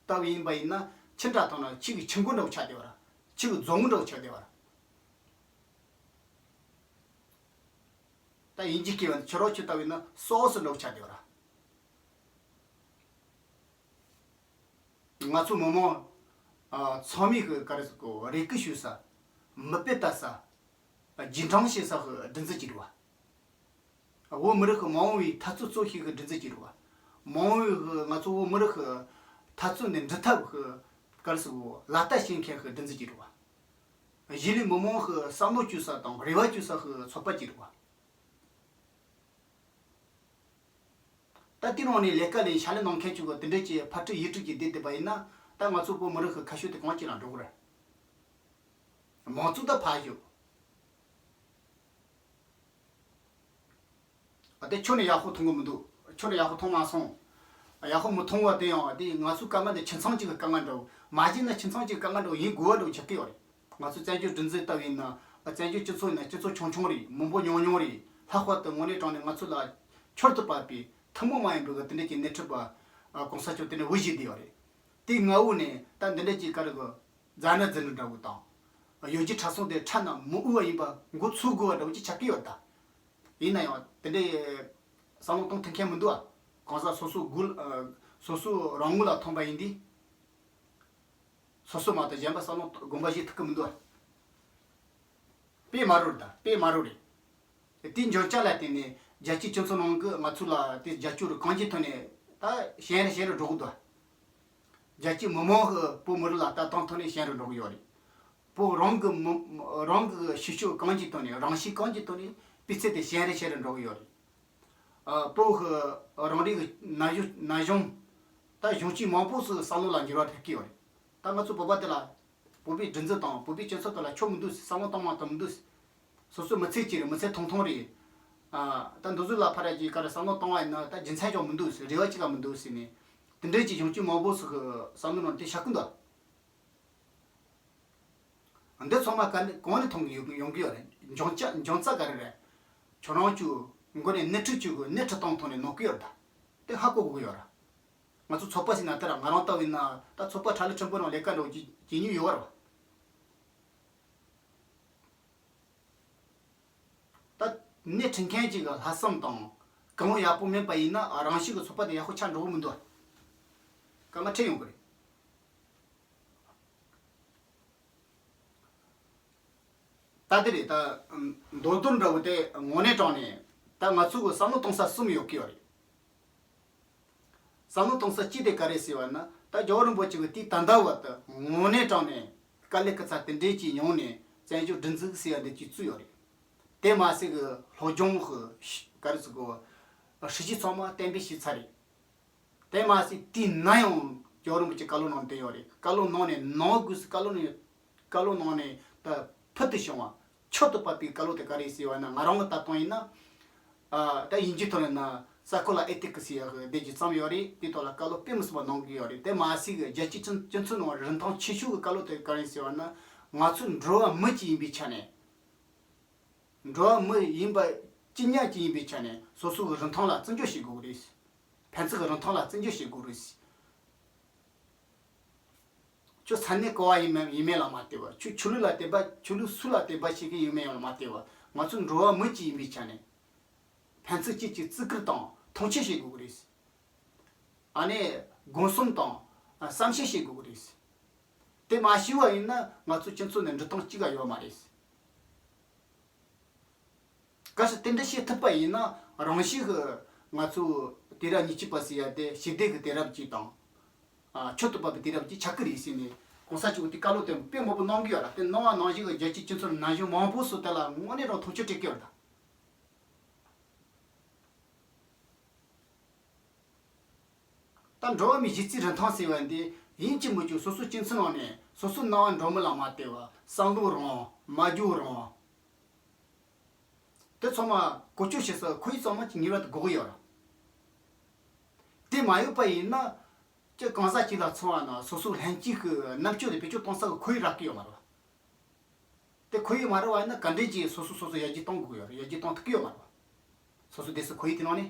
ལྟ་བུ་ཡིན་པ་ཡིན་ན། ཁྱི་འདྲ་མཐོང་ན་ཁྱི་གི་ཁྱི་མགོ་འདྲ་བོ་ཆགས་བསྡད་པ་ར། ཁྱི་གི་རྫོང་འདྲ་བོ་ཆགས་བསྡད་པ་ར། ད་ཡིན་གཅིག་སྐྱེས་པ་ཁྱོད་རང་ཁྱི་ལྟ་བུ་ཡིན་ན་སོག་སི་འདྲ་བོ་ཆགས་བསྡད་པ་ར། ང་ཚོ་མི་མང་ཨ་ཚང་མས་གི་ག་རེ་ཟེར་གོ། རེ་སྐུལ་ཞུ་ས། མི་དཔེ་ལྟ་ས། རྗེས་འབྲང་བྱེད་ས་གི་སྒྲིག་འཛུགས་ཅིག་རེད་བ། བོད་མི་རིགས་ཀྱི་མ་འོངས་པའི་འཐབ་རྩོད་གཙོ་བྱེད་ཀྱི་སྒྲིག་འཛུགས་ཅིག་རེད་བ། མ་འོངས་པའི་ང་ཚོ་བོད་མི་རིགས་ཀྱི་འཐབ་རྩོད་འདི་འགྲུབ་ཐབས་ཀྱི་ ག་རེ་ཟེར་གོ། ལག་བསྟར་བྱེད་མཁན་གྱི་སྒྲིག་འཛུགས་ཅིག་རེད་བ། གཞིས་ལུས་མི་མང་གི་བསམ་བློ་བཅོས་ས་དང་རེ་བ་བཅོས་ས་གི་ཚོགས་པ་ཅིག་རེད་བ། ད་དེའི་ནང་ནས་ལས་ཀ་ལས་ཕྱག་ལས་གནང་མཁན་ཅིག་གི་དེ་འདྲ་ཅིག་ཕར་ཁྲིད་ཡིག་ཁྲིད་ཅིག་བསྡད་བསྡད་པ་ཡིན་ན། ད་ང་ཚོ་བོད་མི་རིགས་ཀྱི་ཁ་ཕྱོགས་དེ་གང་ཅིག་ལ་འགྲོ་གི་རེད། མང་གཙོ་ད་ཕར་བཞག་ཨ། དེ་ཁྱོན་ནས་ཡག་པོ་མཐོང་གི་མི་འདུག་ཁྱོན་ནས་ཡག་པོ་མཐོང་མ་སོང་། ཡག་པོ་མི་མཐོང་བ་དེ་ཡང་དེ་ང་ཚོའི་དཀའ་ངལ་འདི་ཁྱིམ་ཚང་གཅིག་གི་དཀའ་ངལ་འདྲ་བོ། མ་གཞི་ན་ཁྱིམ་ཚང་གཅིག་གི་དཀའ་ངལ་འདྲ་བོ་ཡིན་དགོས་པ་འདྲ་བོ་ཆགས་ཀྱི་ཡོད་རེད། ང་ཚོ་བཙན་བྱོལ་སྒྲིག་འཛུགས་ལྟ་བུ་ཡིན་ན། བཙན་བྱོལ་སྤྱི་ཚོགས་ཡིན་ན་སྤྱི་ཚོགས་ཆུང་ཆུང་རེད། ལྷག་པར་དུ་དངོས་གནས་དྲང་གནས་ང་ཚོ་ལ་ཁྱད་དུ་འཕགས་པའི་ཐུན་མོང་མ་ཡིན་པའི་དེ་འདྲ་གྱི་སྣེ་ཁྲིད་པ་གོང་ས་མཆོག་དེ་འདྲ་འོས་བཞེས་བསྡད་ཡོད་རེད། དེའི་མངའ་འོག་ནས་ད་འདི་འདྲ་གྱི་ག་རེ་གི་མཛའ་ན་མཛའ་ན་འདྲ་བོ་དང་། ཡོད་རྒྱུ་གྲྭ་ཚང་དེ་ཁྲལ་ནང་མི་དབུལ་བ་ཡིན་པ་མགོ་ཚོས་དགོས་པ་འདྲ་བོ་ཅིག་ཆགས་ཀྱི་ཡོད་ད། ཡིན་ན་ཡང་དེ་འདྲའི་བསམ་བློ་གཏོང་ཐུབ་མཁན་མི་འདུག་ཨ། གང་ཟག་སོ་སོ་དགོས། སོ་སོ་རང་ངོས་ལ་མཐོང་པ་ཡིན་དུས། སོ་སོ་མ་གཏོགས་གཞན་པ་བསམ་བློ་དགོངས་པ་བཞེས་ཐུབ་ཀྱི་མི་འདུག་ཨ། དཔེ་དམའ་རོ་རེད་ད། དཔེ་དམའ་རོ་རེད། དེའི་འཇོན་ཆ་ལ་བརྟེན་ནས་རྒྱལ་སྤྱིའི་སྤྱི་ཚོགས་ནང་གི་ང་ཚོ་ལ་དེ་རྒྱབ་སྐྱོར་གང་ཅིའི་ཐོག་ནས་ད་ཞན་རེ་ཞན་རེ་འགྲོ་གི་འདུག་ཨ། རྒྱལ་སྤྱིའི་མི་མང་གི་བོད་མི་རིགས་ལ་ལྟ་སྟངས་ཐོག་ནས་ཞན་རུ་འགྲོ་གི་ཡོད་རེད། བོད་རང་གི་མི་རང་གི་བྱེད་ཕྱོགས་གང་ཅིའི་ཐོག་ནས། རང་གཤིས་གང་ཅིའི་ཐོག་ནས་སྤུས་ཚད་དེ་ཞན་རེ་ཞན་རེ་འགྲོ་གི་ཡོད་རེད། ཨ། བོད་ཀྱི་རང་རིགས་ཀྱི་ན་གཞོན་ན་གཞོན་ད་གཞོན་སྐྱེས་མང་པོ་ཞིག་བསམ་བློ་ལ་འགྱུར་བ་ཐེབས་ཀྱི་ཡོད་རེད། ད་ང་ཚོ་བོད་པ་དེ་ལ་བོད་པའི་སྒྲིག་འཛུགས་དང་བོད་པའི་སྤྱི་ཚོགས་དེ་ལ་ཆོ་མི་འདུག་ཟེར། བསམ་བློ་གཏོང་མ་གཏོང་མི་འདུག་ཟེར། སོ་སོ་མི་ཚེ་གཅིག་རེད། མི་ཚེ་ཐུང་ཐུང་རེད། ཨ། ད་འདི་ཚོ་ལ་ཕར་ར་གྱི་ག་རེ་བསམ་བློ་གཏོང་བ་ཡིན་ན་ད་རྒྱུ་མཚན་ཅང་མི་འདུག་ཟེར། རེ་བ་གཅིག་ལ་མི་འདུག་ཟེར་ནས། དེ་འདྲའི་གྱི་གཞོན་སྐྱེས་མང་པོ་ཞིག་གི་བསམ་བློ་ནང་དེ་ཤར་གི་འདུག་འདི་ཚང་མ་ག་ནས་གང་ནས་མཐོང་གི་ཡོང་ཡོང་གི་ཡོད་རེད། འབྱུང་རྩ་འབྱུང་རྩ་ག་རེ་རེད། ཁྱོད་རང་ཚོས་མགོ་ནས་སྣེ་ཁྲིད་བྱེད་དགོས། སྣེ་ཁྲིད་སྟངས་ཐོག་ནས་ནོར་གི་ཡོད་རེད་ད། དེ་ཧ་གོ་དགོས་ཀྱི་ཡོད་རེད། ང་ཚོ་ཚོགས་པ་ཟེར་ན་དེ་ར་ང་རང་ལྟ་བུ་ཡིན་ན་ད་ཚོགས་པ་ཁྲ་ལི་ཁྲིམས་དཔོན་ནང་ལས་ཀ་འདྲ་བོ་ཅིག་བྱེད་མྱོང་ཡོད་རེད་བ། ད་སྣེ་ཁྲིད་མཁན་ཅིག་གི་ལྷག་བསམ་དང་གང་ཡག་པོ་མེད་པ་ཡིན་ན་རང་ཤུགས་ཀྱི་ཚོགས་པ་དེ་ཡག་པོ་ཆགས་འགྲོ་གི་མི་འདུག་དཀའ་ངལ་འཕྲད་ཡོང་གི་རེད། ད་དེ་རེད་ད། མདོར་བསྡུས་འདྲ་བོ་དེ་དངོས་གནས་དྲང་གནས་ད་ང་ཚོ་གི་བསམ་བློ་གཏོང་ས་གསུམ་ཡོད་ཀྱི་ཡོད་རེད། བསམ་བློ་གཏོང་ས་གཅིག་དེ་ག་རེ་ཟེར་བ་ན། ད་རྒྱལ་བ་རིན་པོ་ཆེ་གི་དུས་ད་ལྟ་བར་དུ་དངོས་གནས་དྲང་གནས་དཀའ་ལས་ཁག་ཚ་དེ་འདྲས་ཀྱི་མྱོང་ནས་བཙན་བྱོལ་སྒྲིག་འཛུགས་ཟེར་ཡ་འདི་ཅིག་བཙུགས་ཡོད་རེད། དེ་མ་ཟད་གི་སློབ་སྦྱོང་གི་ག་རེ་ཟེར་དགོས། སྲིད་ཇུས་ཚང་མ་གཏན་འབེབས་བྱས་ཚར་རེད། དེ་མ་ཟད་དུས་ནམ་ཡང་རྒྱལ་བ་རིན་པོ་ཆེ་བཀའ་སློབ་གནང་བསྡད་ཡོད་རེད། བཀའ་སློབ་གནང་ནས་གནང་དགོས་སུ་བཀའ་སློབ་ནས་བཀའ་སློབ་གནང་ནས་ད་ཕུལ་དུ་བྱུང་བ་མཆོག་ཏུ་དཔག་པའི་བཀའ་སློབ་དེ་ག་རེ་ཟེར་བ་ན། ང་རང་གི་ལྟ་སྟངས་ཡིན་ན། ཨ། ད་དབྱིན་ཇིའི་ཐོག་ནས་ན་circular ethics ཟེར་ཡག་གི་དེ་ཅིག་བརྩམས་ཡོད་རེད། དེ་ཐོག་ལ་བཀའ་སློབ་དཔེ་མི་སྲིད་པ་གནང་གི་ཡོད་རེད། དེ་མ་ཟད་གི་རྒྱལ་སྤྱིའི་སྤྱི་སྤྱི་ཚོགས་ནང་རིན་ཐང་ཆེ་ཤོས་ཀྱི་བཀའ་སློབ་དེ་ག་རེ་ཟེར་བ་ན། ང་ཚོ་འགྲོ་བ་མི་གཅིག་ཡིན་པའི་ཆ་ནས། འགྲོ་བ་མི་ཡིན་པ་གཅིག་ཉག་གཅིག་ཡིན་པའི་ཆ་ནས་སོ་སོ་གི་རིན་ཐང་ལ་བརྩི་འཇོག་བྱེད་དགོས་རེད། ཕན་ཚུན་གི་རིན་ཐང་ལ་བརྩི་འཇོག་བྱེད་དགོས་རེད། ཁྱོད་ས་གནས་ག་བ་ཡིན་མིན་ཡིན་མིན་ལ་མ་ལྟོས་པར། ཁྱོད་ཆོས་ལུགས་ལ་དད་པ། ཆོས་ལུགས་སུ་ལ་དད་པ་བྱེད་ཀྱི་ཡིན་མིན་ལ་མ་ལྟོས་པར། ང་ཚོ་འགྲོ་བ་མི་གཅིག་ཡིན་པའི་ཆ་ནས་ཕན་ཚུན་གཅིག་གཅིག་བརྩི་བཀུར་དང་མཐོང་ཆེན་བྱེད་དགོས་རེད། ཨ་ནི་སྒོམ་གསུམ་དང་བསམ་ཤེས་བྱེད་དགོས་རེད། དེ་མ་ཤེས་པ་ཡིན་ན་ང་ཚོ་སྤྱི་ཚོགས་ནས་འགྲོ་སྟངས་གཅིག་ཀ་ཡོད་མ་རེད། གལ་སྲིད་དེ་འདྲ་བྱེད་ཐུབ་པ་ཡིན་ན། རང་བཞིན་གྱིས་ང་ཚོ་དུས་རབས་ཉེར་གཅིག་པ་ཟེར་ཡ་དེ་ཞི་བདེ་གི་དུས་རབས་ཅིག་དང་། ཨ། མཆོག་ཏུ་དཔག་པའི་དུས་རབས་ཅིག་ཆགས་ཀྱི་རེད་ཟེར་ནས་གོང་ས་མཆོག་གིས་དེ་བཀའ་སློབ་དེ་དཔེ་མང་པོ་གནང་གི་ཡོད་ར། དེ་གནང་བ་ནང་བཞིན་གྱི་རྒྱལ་སྤྱིའི་སྤྱི་ཚོགས་ནང་གཞོན་མང་པོ་ཞིག་དེ་ལ་དངོས་གནས་རང་མཐོང་ཆེན་སྤྲད་ཀྱི་ཡོད་ར། ད་འགྲོ་བ་མིའི་གཞི་རྩའི་རིན་ཐང་ཟེར་བ་འདི་ཡིན་གཅིག་མིན་གཅིག་སོ་སོའི་སྤྱི་ཚོགས་ནང་ནས་སོ་སོའི་སྣང་བ་འགྲོ་མིན་ལ་མ་ལྟོས་པར་བསམ་བློ་རང་། སྨྲ་བརྗོད་རང་། དེ་ཚང་མ་བཀོལ་སྤྱོད་བྱེད་ས་ཁོར་ཡུག་ཚང་མ་གཅིག་ངེས་པར་དུ་དགོས་ཀྱི་ཡོད་རེད། དེ་མ་ཡོད་པ་ཡིན་ན། ཅི་གང་ཟག་གཅིག་ལ་མཚོན་པ་ན་སོ་སོའི་ལྷན་སྐྱེས་ཀྱི་རྣམ་དཔྱོད་དེ་བེད་སྤྱོད་གཏོང་ས་གི་ཁོར་ཡུག་རག་གི་ཡོད་མ་རེད་བ། དེ་ཁོར་ཡུག་མ་རག་པ་ཡིན་ན་ག་འདྲས་ཀྱིས་སོ་སོ་སོ་སོ་ཡར་རྒྱས་གཏོང་དགོས་ཀྱི་ཡོད་རེད། ཡར་རྒྱས་གཏོང་ཐུབ་ཀྱི་ཡོད་མ་རེད་བ། སོ་སོ་སྡོད་སའི་ཁོར་ཡུག་དེ་ནང་ནས།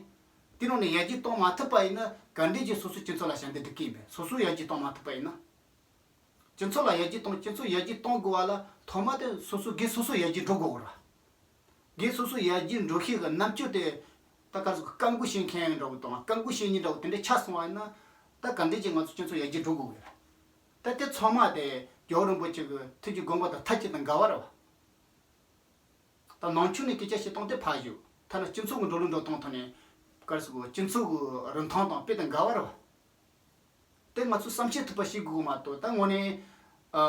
དེ་ནང་ནས་ཡར་རྒྱས་གཏོང་མ་ཐུབ་པ་ཡིན་ན་ག་འདྲས་ཀྱིས་སོ་སོའི་སྤྱི་ཚོགས་ལ་ཞབས་འདེགས་སྒྲུབ་ཀྱི་ཡིན་པས། སོ་སོ་ཡར་རྒྱས་གཏོང་མ་ཐུབ་པ་ཡིན་ན། སྤྱི་ཚོགས་ལ་ཡར་རྒྱས་གཏོང་། སྤྱི་ཚོགས་ཡར་རྒྱས་གཏོང་དགོས་པ་ལ་ཐོག་མ་དེ་སོ་སོ་སྒེར་སོ་སོ་ཡར་རྒྱས་འགྲོ་དགོས་ར། སྒེར་སོ་སོ་ཡར་རྒྱས་འགྲོ་ཤེས་ཀྱི་རྣམ་དཔྱོད་དེ་ད་ག་ཟེར་བཀའ་འགུག་བྱེད་མཁན་འདྲ་བོ་དང་བཀའ་འགུག་བྱེད་མཁན་འདྲ་བོ་དེ་འདྲ་ཆགས་སོང་བ་ཡིན་ན། ད་ག་འདྲས་ཀྱིས་ང་ཚོ་སྤྱི་ཚོགས་ཡར་རྒྱས་འགྲོ་དགོས་ཀྱི་རེད། ད་དེ་ཚང་མ་དེ་རྒྱལ་བ་རིན་པོ་ཆེ་གི་ཐུགས་ཀྱི་དགོངས་པ་དང་མཐའ་གཅིག་ཏུ་འགལ་བ་རེད་བ། ད་ནང་ཆོས་ནས་སྐད་ཆ་བཤད་སྟངས་དེ་ཕར་བཞག་ཐ་ན་སྤྱི་ཚོགས་ཀྱི་འགྲོ་ལུགས་འགྲོ་སྟངས་ཐོག་ནས་ག་རེ་ཟེར་དགོས། སྤྱི་ཚོགས་ཀྱི་རིན་ཐང་དང་དཔེ་དང་འགལ་བ་རེད་བ། དེ་ང་ཚོས་བསམ་ཤེས་ཐུབ་པ་ཞིག་དགོས་མ་གཏོགས། ད་དངོས་གནས་ཨ་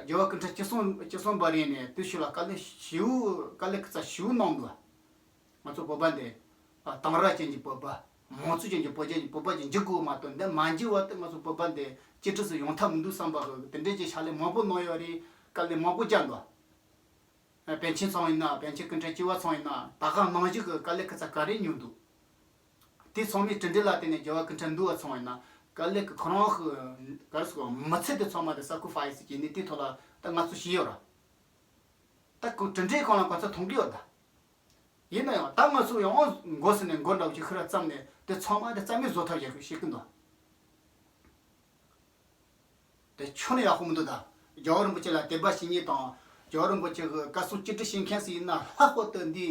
རྒྱལ་བ་སྐུ་ཕྲེང་བཅུ་གསུམ་བཅུ་གསུམ་པ་རེད་ནས་དེ་ཤུགས་ལ་དཀའ་ལས་ཞེ་པོ་དཀའ་ལས་ཀྱི་རྩ་ཞེ་པོ་གནང་འདུག་ང་ཚོ་བོད་པ་འདི་ཨ་དེང་རབས་ཅན་གྱི་བོད་པ། མང་གཙོ་ཅན་གྱི་བོད་ཅན་གྱི་བོད་པ་ཅིག་འཇུག་དགོས་མ་གཏོགས། འདི་མ་འཇུག་བར་དུ་ང་ཚོ་བོད་པ་འདི་གཅིག་སྒྲིལ་སུ་ཡོང་ཐབས་མི་འདུག་བསམ་པ་གི་དེ་འདྲའི་ཅིག་ཕྱག་ལས་མང་པོ་གནང་ཡོད་རེད། དཀའ་ལས་མང་པོ་བརྒྱབ་འདུག་པཎ་ཆེན་ཚང་ཡིན་ན། པཎ་ཆེན་སྐུ་ཕྲེང་བཅུ་པ་ཚང་ཡིན་ན། ད་ག་ནང་བཞིན་གྱི་དཀའ་ལས་ཁག་ཙམ་ག་རེ་མྱོང་འདུག་དེ་ཚང་མའི་གྲུབ་འབྲས་ལ་བརྟེན་ནས་རྒྱལ་བ་སྐུ་ཕྲེང་བདུན་པ་ཚང་ཡིན་ན། དཀའ་ལས་ཀྱི་ཁོ་རང་གི་ག་རེ་ཟེར་དགོས། མི་ཚེ་དེ་ཚང་མ་དེ་སེ་ཀི་རི་ཕ་ཡི་སི་བྱས་ནས་དེའི་ཐོག་ལ་ད་ང་ཚོ་བྱས་ཡོད་ར། ད་ཁོ་གྲུབ་འབྲས་གང་ལ་གང་འཚམ་མཐོང་གི་ཡོད་ད། ཡིན་ན་ཡང་ད་ང་ཚོ་ཡང་མགོ་ཟིན་ནས་མགོ་འདྲ་བོ་ཅིག་ཤི་ར་བརྩམས་ནས་དེ་ཚང་མ་དེ་རྩ་མེད་བཟོ་ཐབས་བྱེད་བྱེད་ཀྱི་འདུག་དེ་ཁྱོན་ནས་ཡག་པོ་མི་འདུག་ད། རྒྱལ་བ་རིན་པོ་ཆེ་ལ་དད་པ་བྱེད་མཁན་དང་། རྒྱལ་བ་རིན་པོ་ཆེ་གི་བཀའ་གསུང་བཅོས་སྒྲིག་བྱེད་མཁན་ཞིག་ཡིན་ན། ལྷག་པར་དུ་འདི་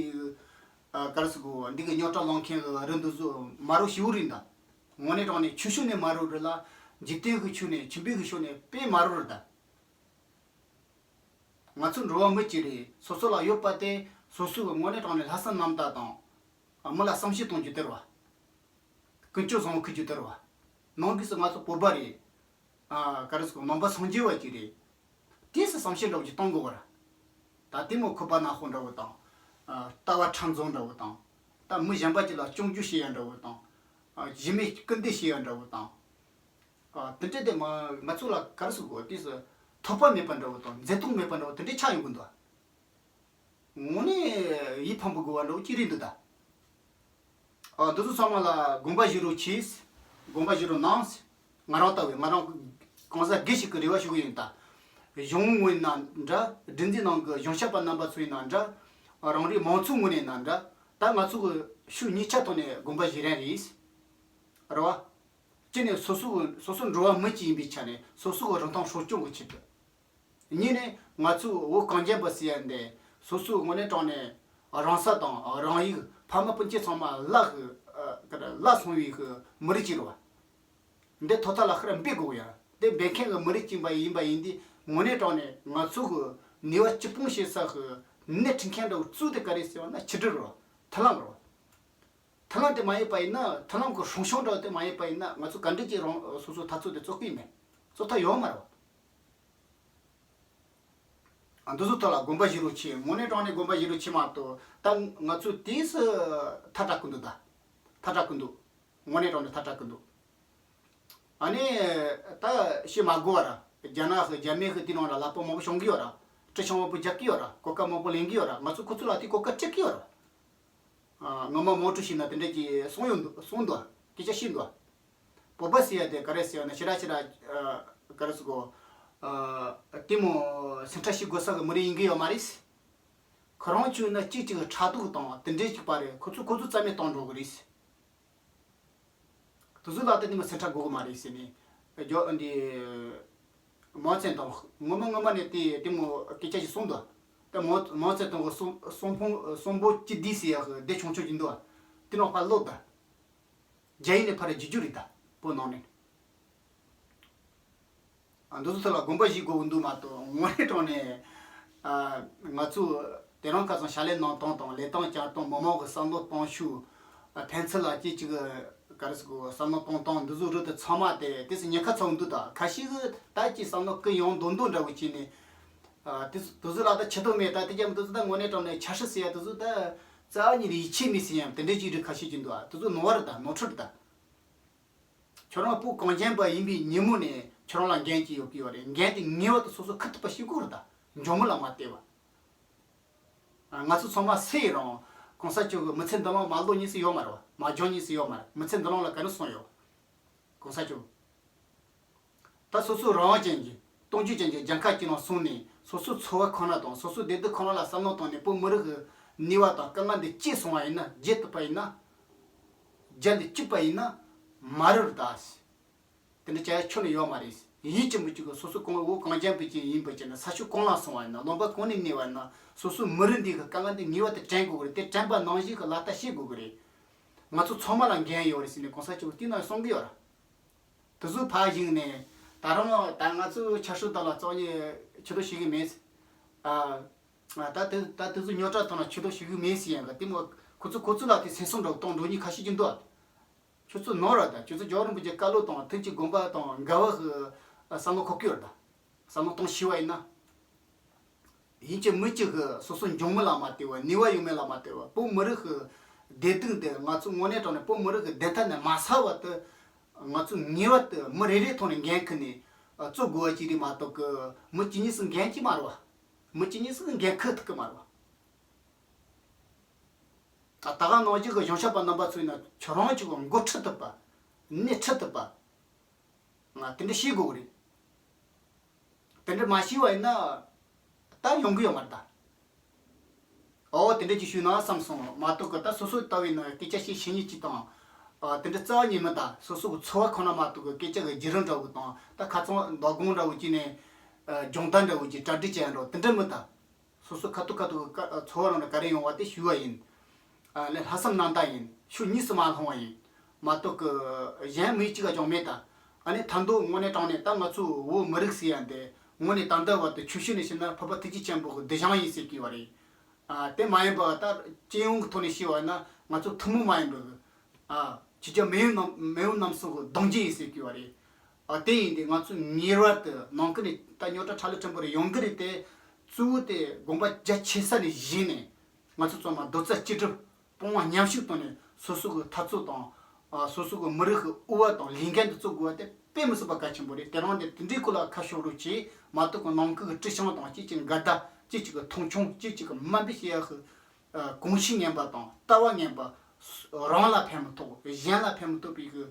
ཨ་ག་རེ་ཟེར་དགོས། འདི་གི་རྙོག་དྲ་སློང་མཁན་གི་རིགས་འདི་ཚོ་མ་རུ་ཞིག་རེད་ད། དངོས་གནས་དྲང་གནས་ཆོས་ཕྱོགས་ནས་མ་རུ་རེད་ལ། འཇིག་རྟེན་གི་ཕྱོགས་ནས། ཁྱིམ་པའི་གི་ཕྱོགས་ནས་དཔེ་མ་རུ་རེད་ད། ང་ཚོ་འགྲོ་བ་མི་གཅིག་རེད། སོ་སོ་ལ་ཡོད་པ་དེ་སོ་སོ་གི་དངོས་གནས་དྲང་གནས་ལྷག་བསམ་རྣམ་དག་དང་། མི་ལ་བསམ་ཤེས་གཏོང་རྒྱུ་དེ་རེད་བ། ཀུན་སྤྱོད་བཟང་པོ་འཁུར་རྒྱུ་དེ་རེད་བ། ནང་སྒོས་སུ་ང་ཚོ་བོད་པ་རེད། ཨ་ག་རེ་ཟེར་དགོས། ནང་པ་སངས་རྒྱས་པ་ཅིག་རེད། དེ་སུ་བསམ་ཤེས་འདྲ་བོ་ཅིག་གཏོང་དགོས་བ་ར། ད་དེ་མོ་ཁོག་པ་ནག་པོ་འདྲ་བོ་དང་། ཨ་ལྟ་བ་ཕྲ་མཛངས་འདྲ་བོ་དང་། ད་མི་གཞན་པ་ཅིག་ལ་སྐྱོན་བརྗོད་བྱེད་ཡ་འདྲ་བོ་དང་། ཨ་གཞི་མེད་སྐུར་འདེབས་བྱེད་ཡ་འདྲ་བོ་དང་། ཨ་དེ་འདྲ་དེ་མ་ང་ཚོ་ལ་ག་རེ་ཟེར་དགོས། དེ་སུ་ཐོགས་པ་མེད་པ་འདྲ་བོ་དང་། འཛིན་སྟངས་མེད་པ་འདྲ་བོ་དེ་འདྲ་ཆགས་ཡོང་གི་འདུག་དངོས་གནས་ཡིད་ཕངས་པོ་དགོས་པ་འདྲ་བོ་ཅིག་རེད་འདུག་ད། ཨ་འདི་ཚོ་ཚང་མ་ལ་དགོངས་པ་བཞེས་རོགས་གྱིས། དགོངས་པ་བཞེས་རོགས་གནང་། ང་རང་ལྟ་བུའི་ང་རང་གང་ཟག་སྒེར་ཞིག་གི་རེ་བ་ཞུ་གི་ཡིན་ད། གཞུང་ངོས་ན་འདྲ། སྒྲིག་འཛུགས་ནང་གི་གཞུང་ཞབས་པ་རྣམ་པ་ཚོ་ཡིན་ན་འདྲ། རང་རེའི་མང་ཚོགས་ངོས་ནས་ན་འདྲ། ད་ང་ཚོ་གི་ཕྱོགས་གཉིས་ཆ་ཐོག་ནས་དགོངས་པ་བཞེས་རན་རེད། རེད་བ། གཅིག་ནས་སོ་སོ་གི་སོ་སོ་འགྲོ་བ་མི་གཅིག་ཡིན་པའི་ཆ་ནས་སོ་སོ་གི་རིན་ཐང་སྲུང་སྐྱོང་གི་ཆེད་དུ། གཉིས་ནས་ང་ཚོའི་བོད་གངས་ཅན་པ་ཟེར་ཡ་འདི་སོ་སོའི་དངོས་གནས་དྲང་གནས་རང་ས་དང་རང་ཡུལ། ཕ་མ་སྤུན་མཆེད་ཚང་མ་བརླག་གི་ཨ་ག་རེ་བརླག་སོང་བའི་གི་མི་རིགས་ཅིག་རེད་བ། འདི་ཐོག་མཐའ་ལ་ཁ་ར་འབེབས་དགོས་ཡ། འདི་འབེབས་མཁན་གི་མི་རིགས་ཅིག་པ་ཡིན་པ་ཡིན་དུས། དངོས་གནས་དྲང་གནས་ང་ཚོ་གི་ནུས་པ་གཅིག་སྤུངས་བྱེད་ས་གི་སྣེ་ཁྲིད་མཁན་འདྲ་བོ་གཙོ་དེ་ག་རེ་ཟེར་བ་ན་ཕྱི་དྲིལ་རེད་བ། མཐུན་ལམ་རེད་བ། མཐུན་ལམ་དེ་མ་ཡིན་པ་ཡིན་ན། མཐུན་ལམ་གྱི་སྲུང་སྐྱོང་འདྲ་བོ་དེ་མ་ཡིན་པ་ཡིན་ན། ང་ཚོ་ག་འདྲ་ཅིག་རང་སོ་སོའི་འཐབ་རྩོད་དེ་རྩོད་ཀྱི་ཡིན་མེད། རྩོད་ཐབས་ཡོད་མ་རེད། ཨ་འདི་ཚོ་ཐོག་ལ་དགོངས་པ་བཞེས་རོགས་གྱིས། དངོས་གནས་དྲང་གནས་དགོངས་པ་བཞེས་རོགས་གྱིས་མ་གཏོགས། ད་ང་ཚོ་དེ་སུ་ཐལ་དྲགས་ཀྱི་འདུག་ད་ཐལ་དྲགས་ཀྱི་འདུག་དངོས་གནས་དྲང་གནས་ཐལ་དྲགས་ཀྱི་འདུག་ཨ་ནི་ད་བཤད་མ་དགོས་པ་ར། རྒྱ་ནག་གི་རྒྱ་མི་གི་དེ་ནང་ལ་ལག་པ་མང་པོ་ཞོན་གི་ཡོད་ར། གྲི་ཆུང་མང་པོ་རྒྱག་གི་ཡོད་ར། གོ་སྐབས་མང་པོ་ལེན་གི་ཡོད་ར། ང་ཚོ་ཁོ་ཚོ་ལ་དེ་གོ་སྐབས་སྤྲད་གི་ཡོད་ར། ཨ་སྔོན་མ་མང་ཀྲུའུ་ཞི་ན་དེ་འདྲ་གི་གསུངས་ཡོད་འདུག་གསུངས་འདུག་སྐད་ཆ་བཤད་འདུག་བོད་པ་ཟེར་ཡ་དེ་ག་རེ་ཟེར་ཡ་ན། ཞེ་དྲག་ཞེ་དྲག་ཨ་ག་རེ་ཟེར་དགོས། ཨ་དེ་མོ་སེམས་ཁྲལ་བྱེད་དགོས་ས་གི་མི་རིགས་ཡིན་གི་ཡོད་མ་རེད། ཁོ་རང་ཚོ་ན་གཅིག་གཅིག་གི་ཕྲག་དོག་དང་དེ་འདྲའི་གཅིག་པ་རེད། ཁོ་ཚོ་ཁོ་ཚོ་རྩ་མེད་གཏོང་འགྲོ་གི་རེད། དེ་ཚོ་ལ་ད་དེ་མོ་སེམས་ཁྲལ་དགོས་གི་མ་རེད་ཟེར་ནས། རྒྱ་འདི་མའོ་ཙེ་ཏུང་སྔོན་མ་སྔོན་མ་ནས་དེ་དེ་མོ་སྐད་ཆ་ཞིག་གསུངས་འདུག་ད་མའོ་མའོ་ཙེ་ཏུང་གི་གསུང་གསུང་འབུམ་གསུང་འབུམ་སྤྱི་བསྡུས་ཟེར་ཡག་གི་སྡེ་ཆུང་ཆུང་ཞིག་འདུག་དེ་ནང་ཕར་ཀློག་ད། རྒྱ་ཡིག་ནས་ཕར་བསྒྱུར་རྒྱུ་རེད་ད། བོད་ནང་ནས། ཨ་འདི་ཚོ་ཐོག་ལ་དགོངས་པ་བཞེས་དགོས་ཀྱི་འདུག་མ་གཏོགས། དངོས་གནས་དྲང་གནས་ཨ་ང་ཚོ་དེ་རིང་ཁ་སང་ཕྱག་ལས་གནང་སྟངས་དང་ལས་སྟངས་བསྐྱར་སྟངས། མི་མང་གི་བསམ་བློ་གཏོང་ཤུགས། ཨ་ཕན་ཚུན་ལ་སྐྱེ་གཅིག་གི་ག་རེ་ཟེར་དགོས། བསམ་བློ་གཏོང་སྟངས་འདི་ཚོ་རིགས་དེ་ཚང་མ་དེ་དེ་སུ་ཉེན་ཁ་ཚ་བོ་འདུག་ད་ཁ་ཤས་ཀྱིས་ད་ཅིག་བསམ་བློ་ཀུན་ཡང་འདོན་འདོན་འདྲ་བོ་བྱས་ནས། ཨ་དེ་ཚོ་དེ་ཚོ་ལ་ད་ཆི་ཐོག་མེད། ད་དེ་རྒྱབ་དེ་ཚོ་ད་དངོས་གནས་དྲང་གནས་ཆབ་སྲིད་ཟེར་ཡ་དེ་ཚོ་ད་རྩ་བ་ཉིད་ནས་ཡིད་ཆེས་མེད་ཟེར་ཡ་དེ་འདྲའི་ཅིག་རིགས་ཁ་ཤས་ཅིག་འདུག་ཨ་དེ་ཚོ་ནོར་བ་རེད་ད། ནོར་འཁྲུལ་རེད་ད། ཁྱོད་རང་བོད་གངས་ཅན་པ་ཡིན་པའི་ཉིན་མོ་ནས་ཁྱོད་རང་ལ་འགན་ཅིག་ཡོད་ཀྱི་ཡོད་རེད། འགན་དེ་ངེས་པར་དུ་སོ་སོ་ཁུར་ཐུབ་པ་ཞིག་དགོས་རེད་ད། འཇོན་མི་ལ་མ་བལྟས་པ། ང་ཚོ་ཚང་མ་སུ་ཡིན་རུང་གོང་ས་མཆོག་གི་མི་ཚེ་འདི་ལོ་མ་ལོ་གཉིས་སུ་ཡོད་མ་རེད་བ། མ་འཇོན་གཉིས་སུ་ཡོད་མ་རེད། མི་ཚེ་འདི་ལོ་ལ་ག་རེ་སོང་ཡོད། གོང་ས་མཆོག་ད་སོ་སོ་རང་དབང་ཅན་གྱི་སྟོབས་འབྱོར་ཅན་གྱི་རྒྱལ་ཁབ་ཅིག་ནང་སོང་ནས། སོ་སོའི་འཚོ་བ་ཁོ་ན་དང་སོ་སོའི་བདེ་སྡུག་ཁོ་ན་ལ་བསམ་བློ་བཏང་ནས། བོད་མི་རིགས་ཀྱི་ནུས་པ་དང་དཀའ་ངལ་འདི་བརྗེད་སོང་བ་ཡིན་ན། བརྗེད་ཐུབ་པ་ཡིན་ན། རྒྱལ་འདི་གཅིག་པ་ཡིན་ན་མ་རུལ་ད། དེ་འདྲ་བྱ་ཡ་ཁྱོན་ནས་ཡོད་མ་རེད། ཡིན་གཅིག་མིན་གཅིག་གི་སོ་སོ་གང་བོད་གངས་ཅན་པའི་ཅིག་ཡིན་པ་ཅིག་ན། ས་ཕྱོགས་གང་ལ་སོང་བ་ཡིན་ན། ལུང་པ་གང་ནས་གནས་པ་ཡིན་ན། སོ་སོའི་མི་རིགས་འདི་གི་དཀའ་ངལ་འདི་ངེས་པར་དུ་དྲན་དགོས་ཀྱི་རེད། དེ་དྲན་པ་ནང་བཞིན་གྱི་ལག་བསྟར་བྱེད་དགོས་ཀྱི་རེད། ང་ཚོ་ཚང་མ་ལ་འགན་ཡོད་རེད་ཟེར་ནས་གོང་ས་མཆོག་གིས་དེ་ནང་གསུང་གི་ཡོད་རེད། དེ་ཚོ་ཕར་བཞག་ནས་ད་རུང་ད་ང་ཚོའི་ཆབ་སྲིད་དག་ལ་རྩ་བ་ཉིད་ཆེ་བསྟོད་བྱེད་ཀྱི་མེད། ཨ་ད་དེ་ད་དེ་ཚོ་རྙོག་དྲ་ཐོག་ན་ཆེ་བསྟོད་བྱེད་ཀྱི་མེད་ཟེར་ཡང་གི། དེ་མོ་ཁོ་ཚོ་ཁོ་ཚོ་ལ་དེ་སེམས་གསོ་འདྲ་བོ་གཏོང་འགྲོ་མཁན་ཁ་ཤས་ཀྱི་འདུག་ཁྱོད་ཚོ་ནོར་བ་དང་ཁྱོད་ཚོ་རྒྱལ་བ་རིན་པོ་ཆེ་བཀའ་སློབ་དང་ཐུགས་ཀྱི་དགོངས་པ་དང་འགལ་བ་གི་བསམ་བློ་འཁོར་གི་ཡོད་རེད་ད། བསམ་བློ་གཏོང་ཤེས་པ་ཡིན་ན། ཡིན་གྱི་མིན་གྱི་གི་སོ་སོ་འབྱུང་མི་ལ་མ་ལྟོས་པ། ནུས་པ་ཡོད་མེད་ལ་མ་ལྟོས་པ། བོད་མི་རིགས་ཀྱི་བདེ་སྡུག་འདི་ང་ཚོ་དངོས་གནས་དྲང་གནས་བོད་མི་རིགས་ཀྱི་བདེན་མཐའ་ནས་མ་གསལ་བ་དེ། ང་ཚོ་ངེས་པར་དུ་མི་རེ་རེའི་ཐོག་ནས་འགན་ཁུར་ནས་ཨ་རྩོད་དགོས་པ་ཅིག་རེད་མ་གཏོགས་གི་མི་གཅིག་གཉིས་སུ་འགན་གཅིག་མ་རེད་བ། མི་གཅིག་གཉིས་སུ་འགན་ཁུར་ཐུབ་ཀྱི་མ་རེད་བ། ད་ད་ག་ནང་བཞིན་གི་གཞུང་ཞབས་པ་རྣམ་པ་ཚོ་ཡིན་ན་ཁྱོད་རང་ཅིག་གི་འགོ་ཁྲིད་ཐུབ་པ། སྣེ་ཁྲིད་ཐུབ་པ། ང་དེ་འདྲ་ཤེས་དགོས་གི་རེད། དེ་འདྲ་མ་ཤེས་པ་ཡིན་ན་ད་ཡོང་གི་ཡོད་མ་རེད་ད། ཨོ་དེ་འདྲ་ཅིག་ཞུས་ན་བསམ་སོང་མ་གཏོགས་གི་ད་སོ་སོ་ལྟ་བུའི་ནང་སྐད་ཆ་བཤད་ཤེས་ཉེས་ཅིག་དང་། ཨ་དེ་འདྲ་རྩ་བ་ཉིད་མིན་ད། སོ་སོ་གི་འཚོ་བ་ཁོ་ན་མ་གཏོགས་གི་སྐད་ཆ་གི་བརྒྱུད་རིམ་འདྲ་བོ་དང་ད་ཁ་ཚང་མདང་དགོང་འདྲ་བོ་ཅིག་ནས་ཨ་སྦྱོང་བརྡར་འདྲ་བོ་ཅིག་གྲ་སྒྲིག་བྱས་འགྲོ་དེ་འདྲ་མིན་ད། སོ་སོ་ཁ་ཐུག་ཁ་ཐུག་གི་ཀ་འཚོ་བ་རང་ལ་ག་རེ་ཡོང་བ་དེ་ཞུ་བ་ཡིན། ཨ་ལས་ལྷག་བསམ་རྣམ་དག་ཡིན། ཕྱོགས་གཉིས་སུ་མ་ལྷུང་བ་ཡིན། མ་གཏོགས་གི་གཞན་མི་གཅིག་ག་ཅང་མེད་ད། ཨ་ནི་ཐ་མདོ་དངོས་གནས་དྲང་གནས་ད་ང་ཚོ་བོད་མི་རིགས་ཟེར་ཡ་འདི་དངོས་གནས་ད་ལྟ་བར་དུ་ཆོས་ཕྱོགས་ནས་བཤད་ན་འཕགས་པ་ཐུགས་རྗེ་ཆེན་པོ་གི་གདུལ་ཞིང་ཡིན་ཟེར་གི་བ་རེད། ཨ་དེ་མ་ཡིན་པ་ད་སྤྱི་ཡོངས་ཀྱི་ཐོག་ནས་བཤད་བ་ན་ང་ཚོ་ཐུན་མོང་མ་ཡིན་པའི་ཨ་ཕྱི་རྒྱལ་མེས་དབོན་རྣམ་མེས་དབོན་རྣམ་གསུམ་གྱི་གདུང་རྒྱུད་ཡིན་ཟེར་གྱི་བ་རེད། ཨ་དེ་ཡིན་དུས་ང་ཚོས་ངེས་པར་དུ་ནང་ཁུལ་ནས་ད་རྙོག་དྲ་ཕྲ་ལ་ཕྲན་བུ་རེ་ཡོང་གི་རེད་དེ། གཙོ་བོ་དེ་དགོངས་པ་རྒྱ་ཆེ་ས་ནས་བཞེས་ནས་ང་ཚོ་ཚང་མ་རྡོག་རྩ་གཅིག་སྒྲིལ་དཔུང་པ་མཉམ་གཤིབ་བཏང་ནས་སོ་སོ་གི་འཐབ་རྩོད་དང་། ཨ་སོ་སོ་གི་མི་རིགས་ཀྱི་དབུ་བ་དང་ལས་འགན་དུ་བརྩི་དགོས་པ་དེ་དཔེ་མི་སྲིད་པ་གལ་ཆེན་པོ་རེད། དེ་རིང་འདིར་དེ་འདྲའི་སྐོར་ལ་ཁ་ཕྱོགས་རོགས་བྱེད་མ་གཏོགས་གི་ནང་ཁུལ་གྱི་དཀྲུག་ཤིང་དང་གཅིག་གཅིག་འགལ་ཟླ། གཅིག་གཅིག་གི་མཐོང་ཆུང་། གཅིག་གཅིག་གི་དམའ་འབེབས་བྱེད་ཡག་གི་ཨ་གོམས་གཤིས་ངན་པ་དང་ལྟ་བ་ངན་པ། རང་ལ་ཕན་མི་ཐོགས་གཞན་ལ་ཕན་མི་ཐོགས་པའི་གི་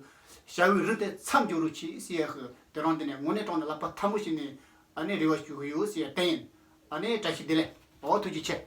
བྱ་བའི་རིགས་དེ་མཚམས་འཇོག་རོགས་གྱིས་ཟེར་ཡག་གི་དེ་རིང་འདི་ནས་དངོས་གནས་དྲང་གནས་ལག་པ་ཐལ་མོ་བྱས་ནས་ཨ་ནི་རེ་བ་ཞུ་གི་ཡོད་ཟེར་ཡག་དེ་ཡིན། ཨ་ནི་བཀྲ་ཤིས་བདེ་ལེགས། འོ་ཐུགས་རྗེ་ཆེ།